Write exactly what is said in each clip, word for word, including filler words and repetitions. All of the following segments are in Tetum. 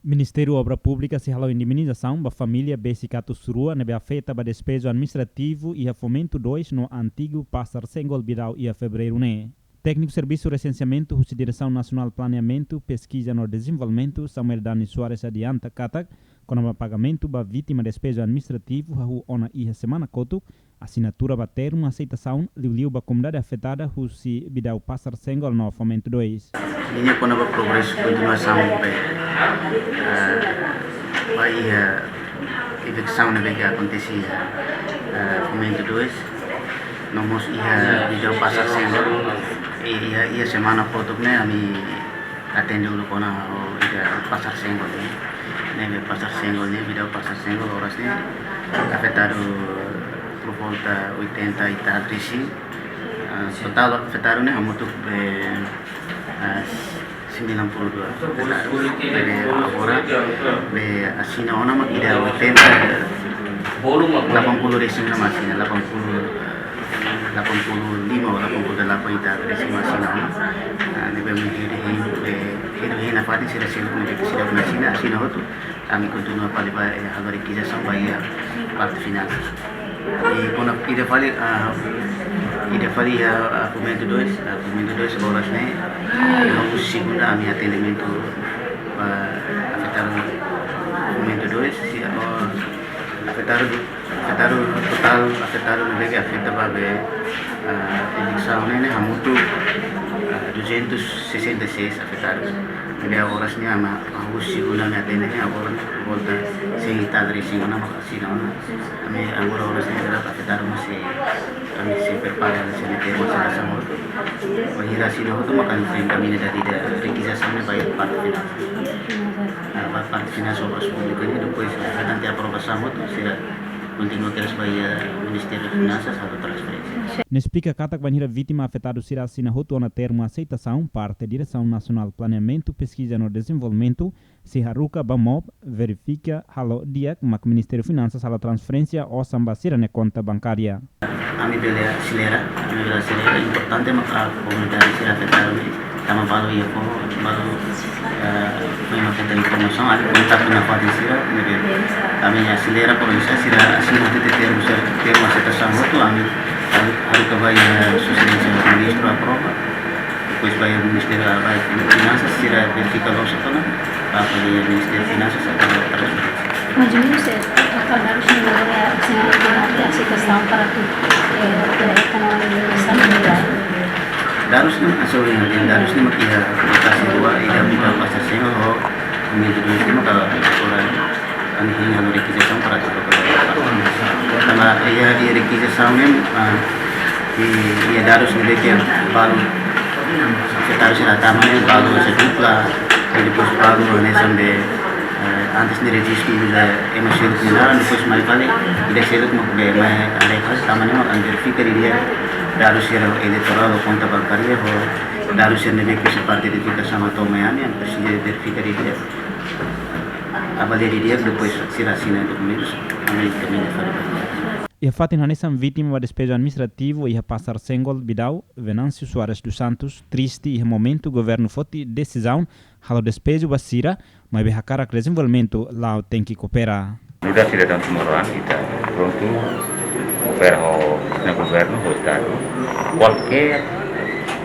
Ministériu Obra Públika sei halo indemnizasaun ba família besik atus rua ne'ebé afeta ba despeju administrativu iha Fomento dois no antigu Pasar Senggol Bidau iha fevereiru ne'e. Tékniku Servisu Resenseamentu husi Diresaun Nasionál Planeamentu, Peskiza no Dezenvolvimentu, Samuel Dani Soares, adianta katak kona-ba pagamentu ba vítima despeju administrativu hahú ona iha semana kotuk asinatura ba termu aseitasaun liuliu ba komunidade afetada husi Bidau, Pasar Senggol no Fomento dois. Ninia kona-ba progresu kontinuasaun ba, eh, ba iha eviksaun ne'ebé ke akontese iha, eh, Fomento dois, no mós iha Bidau, Pasar Senggol, i-, iha, iha semana kotuk ne'e ami atende uluk ona ho ida Pasar Senggol ne'e. Ne'ebé Pasar Senggol ne'e, Bidau, Pasar Senggol oras ne'e afetadu por volta oitenta e tal resin. Ah, totál afetadu ne'e hamutuk be, ah, sembilan puluh dua afetadu. Ne'ebé agora be asina ona mak ida oitenta, delapan puluh resin ona mak asina, delapan puluh, delapan puluh lima ou delapan puluh delapan ita resin mak asina ona. Ah, ne'ebé menjadi hein, be, hein, hein nafatin sira seluk ne'ebé sira asina, asina hotu. Ami kontinua fali ba, eh, halo rekizasaun ba iha parte finansas. I kona ida fali, ah, ida fali iha, ah, Fomento dois, ah, Fomento dois oras ne'e, eh, hahú segunda ami atendimentu ba afetadu Fomento dois, sei, oh, afetadu, afetadu totál, afetadu ne'ebé ke afeta ba be, ah, eviksaun ne'e, ne'e hamutuk, ah, duzentos sessenta e seis afetadu. Ne'ebé oras ne'e ami hahú segunda ami atende ne'e agora volta cem e tal resin ona mak asina ona. Ami agora oras ne'e afetadu mós sei, ami sei prepara sei termu aseitasaun hotu. Bainhira asina hotu mak ami sei enkaminha dala ida rekizasaun ne'e ba parte finansas. Ah, ba parte finansas, obras públikas ne'e, depois, eh, durante aprovasaun hotu, sira kontinua kedas ba iha Ministériu Finansas halo transferénsia. Nia esplika katak bainhira vítima afetadu sira asina hotu ona termu aseitasaun, parte Diresaun Nasionál Planeamentu, Peskiza no Dezenvolvimentu sei haruka ba MOP verifika halo di'ak mak Ministériu Finansas halo transferénsia osan ba sira-nia konta bankária. Ami bele aselera, ami bele aselera, importante mak komunidade sira afetadu ne'e tama balu iha foho, balu, eh, foin mak hetan informasaun, ami kontaktu nafatin sira, ne'ebé ami aselera, por ezemplu, sira asina hatete termu, termu aseitasaun hotu, ami haruka ba iha Sua Exelénsia Ministru aprova. Depois ba iha Ministériu, ah, ba iha Finansas, sira verifika loos ona, ba iha Ministériu Finansas, atu transferénsia. Mais ou menos, eh, totál dadus ne'e agora, se a aseitasaun para tu, eh, para ekonomia, saúde, ya. Dadus ne'e, ah, sorry, dadus ne'e mak iha, iha Pasar Senggol, ho, Fomento dois ne'e mak agora, ami hein halo rekizasaun para tu. Tanba iha, iha rekizasaun ne'e, ah, iha, iha dadus ne'ebé ke balu afetadu sira tama ne'e, balu hanesan dupla, i depois balu hanesan be, eh, antes ne'e rejistu ida ema seluk nia naran, depois mai fali ida seluk mak be mai alai fali, tama ne'e mak ami verifika didi'ak dadus sira eleitorál ou konta bankária, ho dadus sira ne'ebé ke husi parte identifikasaun atu mai ami, ami presiza verifika didi'ak. Avalia didi'ak, depois sira asina dokumentus, ami enkaminha fali ba. Iha fatin hanesan, vítima ba despeju administrativu iha Pasar Senggol Bidau, Venâncio Soares dos Santos, triste iha momentu governu foti desizaun halo despeju ba sira, maibé hakarak dezenvolvimentu la'o tenke koopera. Nu'udar sidadaun timoroan, ita prontu koopera ho, ho governu, ho Estadu. Kualkér,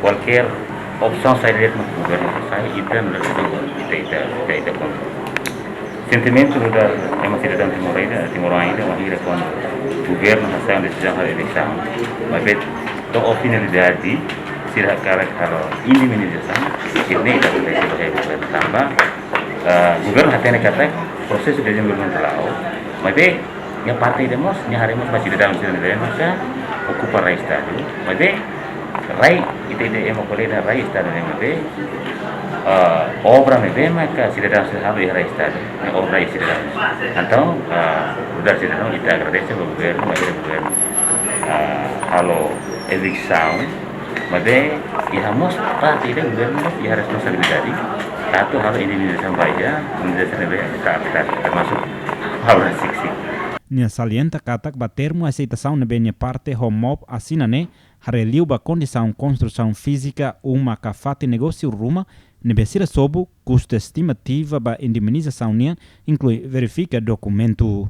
kualkér opsaun saida de'it mak governu fó sai, ita nu'udar sidadaun, ita, ita, ita, ita kontra. Sentimentu nu'udar ema sidadaun timoroan ida, timoroan ida, wainhira kuandu governu hasai desizaun halo eleisaun, maibé to'o finalidade, sira hakarak halo indemnizasaun, ida-ne'e ita akontese ba iha governu tanba, eh, governu hatene katak prosesu dezenvolvimentu la'o, maibé nia parte ida mós, nia haree mós ba sidadaun, sidadaun ne'ebé maka okupa rai Estadu, maibé rai, ita, ita ema ko'alia rai Estadu ne'e maibé, eh, obra ne'ebé maka sidadaun sira halo iha rai Estadu, ne'e obra rai sidadaun. Entaun, eh, nu'udar sidadaun, ita agradese ba governu, maibé governu, eh, halo eviksaun, maibé iha mós parte ida governu iha responsabilidade atu halo indemnizasaun ba iha, indemnizasaun ne'ebé ke afetadu, termasuk obra siksi. Nia salienta katak ba termu aseitasaun ne'ebé nia parte ho MOP asina ne'e, haree liu ba kondisaun konstrusaun fízika, uma ka fatin negósiu ruma, ne'ebé sira sobu kusta estimativa ba indemnizasaun nian, inklui verifika dokumentu.